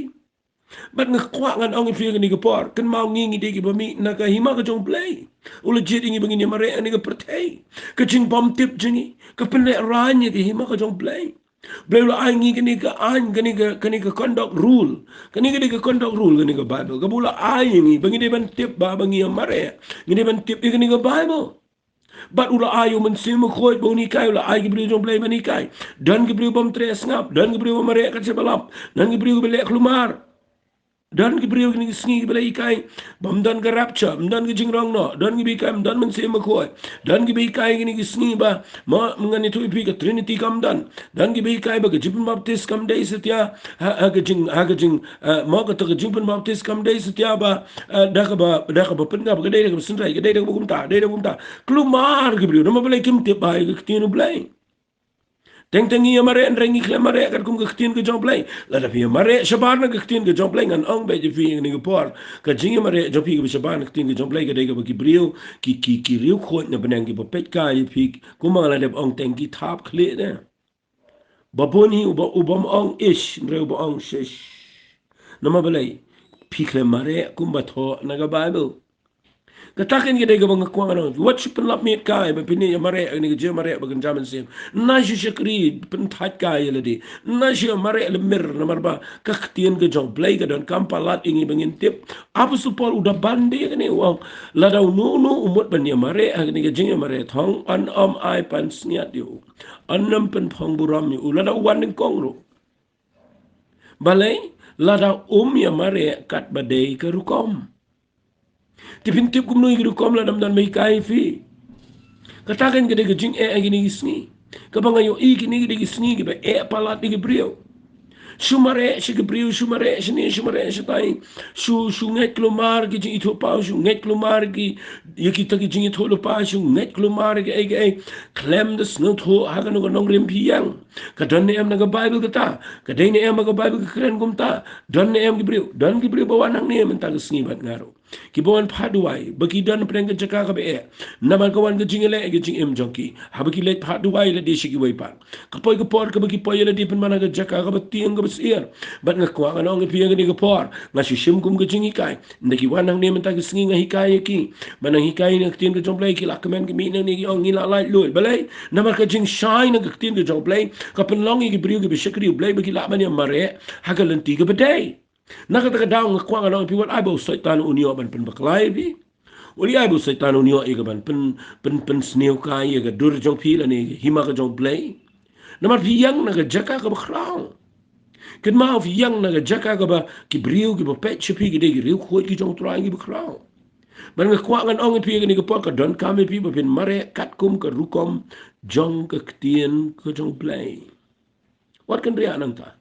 Bad nga kwah ngan ong ïa phi ha kane ka por, kynmaw, ngi, ngi dei kiba mih na ka hima ka jong U Blei. U la jied ïa ngi ba ngin ïamareh ha kane ka pyrthei. Ka jingbymtip jong ngi ka pynlehraiñ ïa ka hima ka jong U Blei. U Blei u la ai ïa ngi kane ka aiñ, kane ka, kane ka conduct rule. Kane ka dei ka conduct rule, kane ka Baibl. Kaba u la ai ïa ngi ba ngi dei ban tip ba, ba ngi ïamareh, ngi dei ban tip ïa kane ka Baibl. Bad u la ai ïa u Mynsiem Bakhuid ba un hikai, u la ai ki briew jong U Blei ban hikai. Don ki briew bym treh sngap, don ki briew ba mareh kat shaba lap, don ki briew kiba leh kulmar. Don ki briew kine ki sngi kiba la hikai bym don ka rapture, ym don ka jingrong noh, don kiba hikai ym don Mynsiem Bakhuid, don kiba hikai kine ki sngi ba, mo, ngan ïathuh ïa phi, ka Trinity kam don, don kiba hikai ba ka jingpynbaptis kam dei satia ha, ha ka jing, ha ka jing, eh, mo, kata ka jingpynbaptis kam dei satia ba, eh, da kaba, da kaba pynngap, ka dei da kaba synrai, ka dei da kaba kumta, dei da kaba kumta. Kulmar ki briew, namar balei? Kim tip bha ïa ka ktien U Blei. Teng teng ngi ïamareh, hynrei ngi khlem mareh katkum ka ktien ka jong U Blei. Lada phi ïamareh shabar na ka ktien ka jong U Blei, ngan ong beit ïa phi ha kane ka por, ka jingïamareh jong phi kaba shabar na ka ktien ka jong U Blei ka dei kaba ki briew, ki, ki, ki riewkhuid na bneng kiba peit kai ïa phi, kumba nga la dep ong teng, ki thap khlieh de. Ba bun hi uba, u bym ong ish, hynrei uba ong shish. Namar balei? Phi khlem mareh kumba thoh na ka Baibl. Kata kein ka dei kaba nga kwah ngan ong. Wat shu pynlap miet kai ba phin ïa mareh, kane ka jingmareh ba kynja mynsiem. Na shu shakri pynthait kai ïa lade. Na shu mareh lemir namar ba ka ktien ka jong U Blei ka donkam palat ïa ngi ba ngin tip. Apostol Paul u da ban de kane u ong. Lada uno uno u mut ban ïa mareh, ha kane ka jingïamareh thong, yn ym ai pansngiat ïa u. Yn ym pynphong burom ïa u. Lada u wan nyngkong ruh. Balei, lada um ïa mareh katba dei ka rukom. Te phin tip kumno ïa ka rukom lada ym don ba hikai ïa phi. Kata kein ka dei ka jingeh ha kine ki sngi. Kaba nga ïohi kine ki dei ki sngi kiba eh palat ïa ki briew. Shu mareh sha ki briew, shu mareh shane, shu mareh shatai. Shu, shu ngeit kulmar ki jingithuhpaw, shu ngeit kulmar ki, ïa kita ki jingithuhlypa, shu ngeit kulmar ki ei ki ei. Khlem da sngewthuh ha kano ka nongrim phi ïeng. Ka don ne em na ka Baibl kata. Ka dei ne em ha ka Baibl ka kren kumta. Don ne em ki briew. Don ki briew ba wan hangne mynta ka sngi bad nga ruh. Kiba wan phah duwai. Ba ki don pdeng ka jaka kaba eh. Namar ka wan ka jingïaleh ka jingim jong ki. Haba ki leit phah duwai lade sha kiwei pat. Ka poi ka por kaba ki poi ïa lade pynban ha ka jaka kaba tieng kaba syiar. Bad nga kwah ngan ong ïa phi ha kane ka por. Nga shu shim kum ka jinghikai. Ynda ki wan hangne mynta ka sngi nga hikai ïa ki. Ba nang hikai na ka ktien ka jong U Blei ki la kmen ki mih nangne ki ong ngi la laitluid. Balei? Namar ka jingshai na ka ktien ka jong U Blei ka pynlong ïa ki briew kiba shakri U Blei ba ki lah ban ïa mareh ha ka lynti kaba dei. Na kata ka daw nga kwah ngan ong ïa phi wat ai ba u Soitan un ïoh ban pynbakla ïa phi. Wat ai ba u Soitan un ïoh ïa ka ban pyn, pyn, pynsniew kai ïa ka dur jong phi lane ïa ka hima ka jong U Blei. Namar phi ïeng na ka jaka kaba khraw. Kynmaw phi ïeng na ka jaka kaba ki briew kiba peit sha phi ki dei ki riewkhuid ki jong U Trai kiba khraw. Bad nga kwah ngan ong ïa phi ha kane ka por ka donkam ïa phi ba phin mareh katkum ka rukom jong ka ktien ka jong U Blei. Wat kynriah nangta.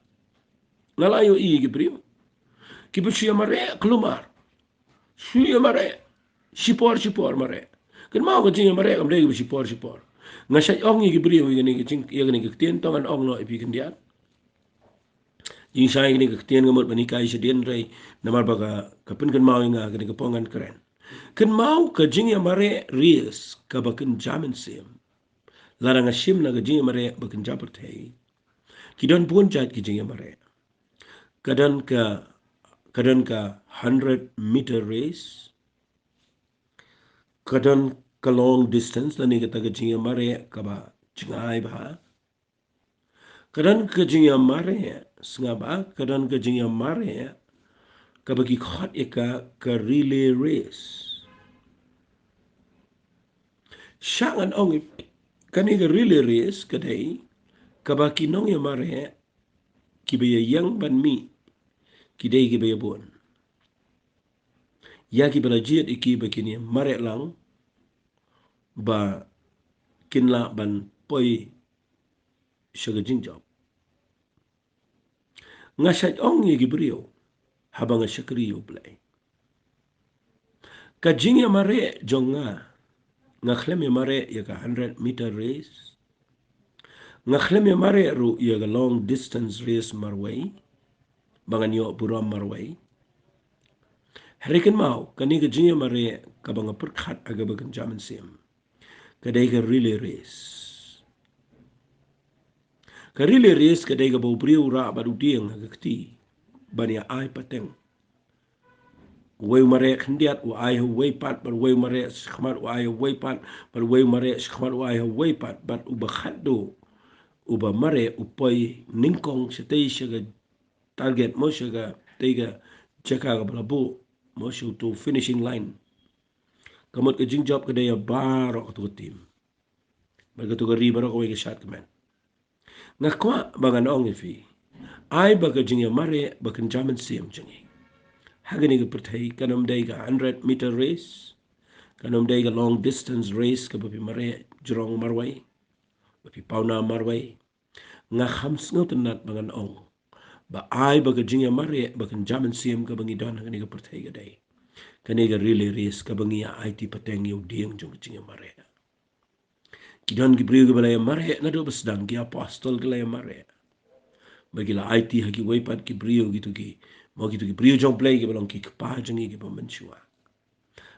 Nga la ïohi ïa ki briew kiba shu ïa mareh kulmar. Shu ïa mareh. Shipor shipor mareh. Kynmaw ka jingïamareh kam dei kaba shipor shipor. Nga shait ong ïa ki briew ïa kane ka jing, ïa kane ka ktien, to ngan ong noh ïa phi khyndiat. Jingshai kane ka ktien nga mut ban hikai shadien hynrei namar ba ka, ka pynkynmaw ïa nga kane ka por ngan kren. Kynmaw ka jingïamareh race kaba kynja mynsiem. Lada nga shim na ka jingïamareh ba kynja pyrthei. Ki don bun jait ki jingïamareh. Ka don ka, ka don ka hundred meter race. Ka don ka long distance, lane kata ka jingïamareh kaba jngai bha. Ka don ka jingïamareh, sngap ba, ka don ka jingïamareh kaba ki khot ïa ka ka relay race. Sha ngan ong ïa phi, kane ka relay race ka dei kaba ki nongïamareh kiba ïa ïeng ban mih ki dei kiba ïa bun. Ïa kiba la jied ïa ki ba kin ïa mareh lang ba kin lah ban poi sha ka jingjop. Nga shait ong ïa ki briew haba nga shakri ïa U Blei. Ka jingïamareh jong nga, nga khlem ïamareh ïa ka hundred meter race. Nga khlem ïamareh ruh ïa ka long distance race marwei ba ngan ïoh burom marwei. Hynrei kynmaw, kane ka jingïamareh kaba nga pyrkhat ha kaba kynja mynsiem ka dei ka relay race. Ka relay race ka dei kaba u briew u rah bad u dieng ha ka kti ban ïa ai pateng. Uwei u mareh khyndiat u ai ha uwei pat, bad uwei u mareh shakhmat u ai ha uwei pat, bad uwei u mareh shakhmat u ai ha uwei pat, bad uba khatduh uba mareh u poi nyngkong shatei sha ka target mo sha katei ka jaka kaba la buh mo sha uto u finishing line. Ka mut ka jingjop ka dei ïa baroh kato ka team. Bad kato ka ri baroh kawei ka shad kmen. Nga kwah ba ngan ong ïa phi. Ai ba ka jingïamareh ba kynja mynsiem jong ngi ha kane ka pyrthei kan ym dei ka hundred meter race. Kan ym dei ka long distance race kaba phi mareh jrong marwei, ba phi paw nam marwei. Nga kham sngewtynnat ba ngan ong ba ai ba ka jingïamareh ba kynja mynsiem kaba ngi don ha kane ka pyrthei ka dei kane ka relay race kaba ngi ïa aiti pateng ïa u dieng jong ka jingïamareh. Ki don ki briew kiba la ïamareh naduh ba sdang, ki apostol ki la ïamareh. Ba ki la aiti ha kiwei pat ki briew kito ki, mo kito ki briew jong U Blei kiba long ki kpa jong ngi kiba mynshuwa.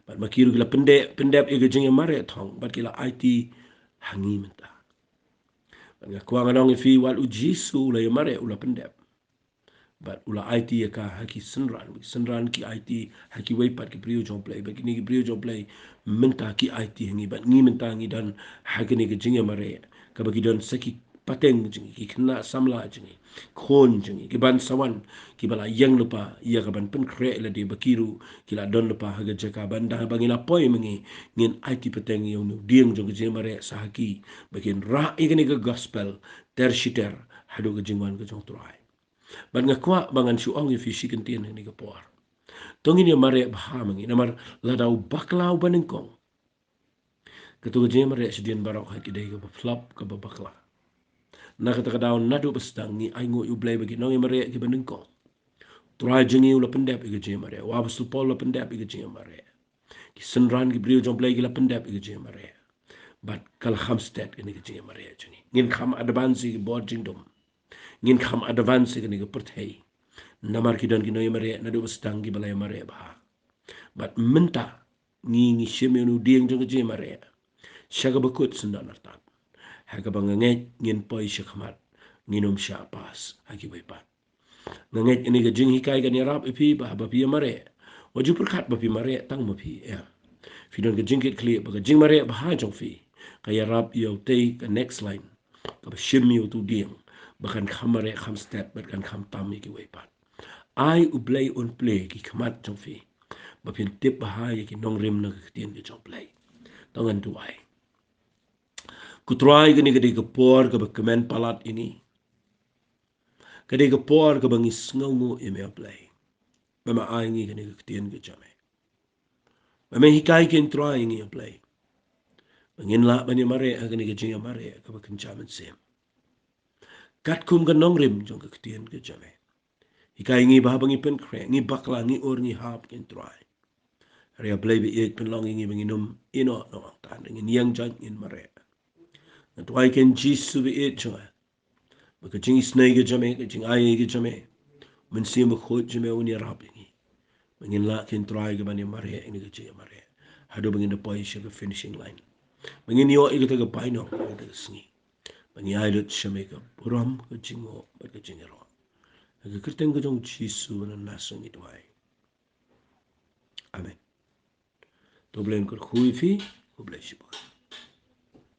Bad ma ki ruh ki la pyndep, pyndep ïa ka jingïamareh thong bad ki la aiti ha ngi mynta. Bad nga kwah ngan ong ïa phi wat u Jisu u la ïamareh u la pyndep. Bad u la aiti ïa ka ha ki synran, ki synran ki aiti ha kiwei pat ki briew jong U Blei, bad kine ki briew jong U Blei mynta ki aiti ha ngi, bad ngi mynta ngi don ha kane ka jingïamareh, kaba ki don sa ki pateng jong ngi, ki khynnah samla jong ngi, khun jong ngi, ki ban sa wan, kiba la ïeng lypa ïa ka ban pynkhreh lade, ba ki ruh ki la don lypa ha ka jaka, ban da ba ngi la poi ma ngi, ngin aiti pateng ïa une u dieng jong ka jingïamareh sa ha ki, ba kin rah ïa kane ka gospel ter shi ter haduh ka jingwan ka jong U Trai. Bad nga kwah ba ngan shu ong ïa phi shi kyntien ha kane ka por. To ngin ïamareh bha ma ngi, namar lada u bakla u ba nyngkong, kato ka jingïamareh shadien baroh ha ki dei kaba phlop, kaba bakla. Na kata ka daw, naduh ba sdang ngi ainguh ïa U Blei ba ki nongïamareh kiba nyngkong, U Trai jong ngi u la pyndep ïa ka jingïamareh, u Apostol Paul u la pyndep ïa ka jingïamareh. Ki synran ki briew jong U Blei ki la pyndep ïa ka jingïamareh. Bad ka la kham stet kane ka jingïamareh jong ngi. Ngin kham advance ïa ki bor jingdum. Ngin kham advance ïa kane ka pyrthei. Namar ki don ki nongïamareh naduh ba sdang kiba la ïamareh bha. Bad mynta ngi, ngi shim ïa une u dieng jong ka jingïamareh sha kaba kut syndon artat. Ha kaba nga ngeit ngin poi sha khmat, ngin ym shah pass ha kiwei pat. Nga ngeit kane ka jinghikai kan ïarap ïa phi ba haba phi ïamareh, wat ju pyrkhat ba phi mareh tang ma phi, em. Phi don ka jingkitkhlieh ba ka jingmareh bha jong phi ka ïarap ïa utei ka next line, kaba shim ïa utu u dieng, ba kan kham mareh kham stet bad kan kham tam ïa kiwei pat. Ai U Blei un plie ki khmat jong phi ba phin tip bha ïa ki nongrim na ka ktien ka jong U Blei. To ngan duwai. Ko Trai, kane ka dei ka por kaba kmen palat ïa ngi. Ka dei ka por kaba ngi sngewnguh ïa me, A Blei, ba me ai ngi kane ka ktien ka jong me, ba me hikai, ko Trai, ïa ngi, A Blei, ba ngin lah ban ïamareh ha kane ka jingïamareh kaba kynja mynsiem, katkum ka nongrim jong ka ktien ka jong me. Hikai ngi ba haba ngi pynkhreh, ngi bakla, ngi ur, ngi hap, ko Trai, hynrei, A Blei ba ïeit, pynlong ïa ngi ba ngin ym ïehnoh nongwang, tang ba ngin ïeng jait, ngin mareh. Nga duwai, ko Jisu ba ïeit jong nga, ba ka jingisynei ka jong me, ka jingai ka jong me, Mynsiem Bakhuid jong me un ïarap ïa ngi, ba ngin lah, ko Trai, ka ban ïamareh ïa kane ka jingïamareh haduh ba ngin da poi sha ka finishing line, ba ngin ïoh ïa kata ka bainong ha kata ka sngi, ba ngi ai lut sha me ka burom, ka jingnguh bad ka jingïaroh. Ha ka kyrteng ka jong U Jisu ba nang nang ngi duwai. Amen. To U Blei un kyrkhu ïa phi. Khublei shibun.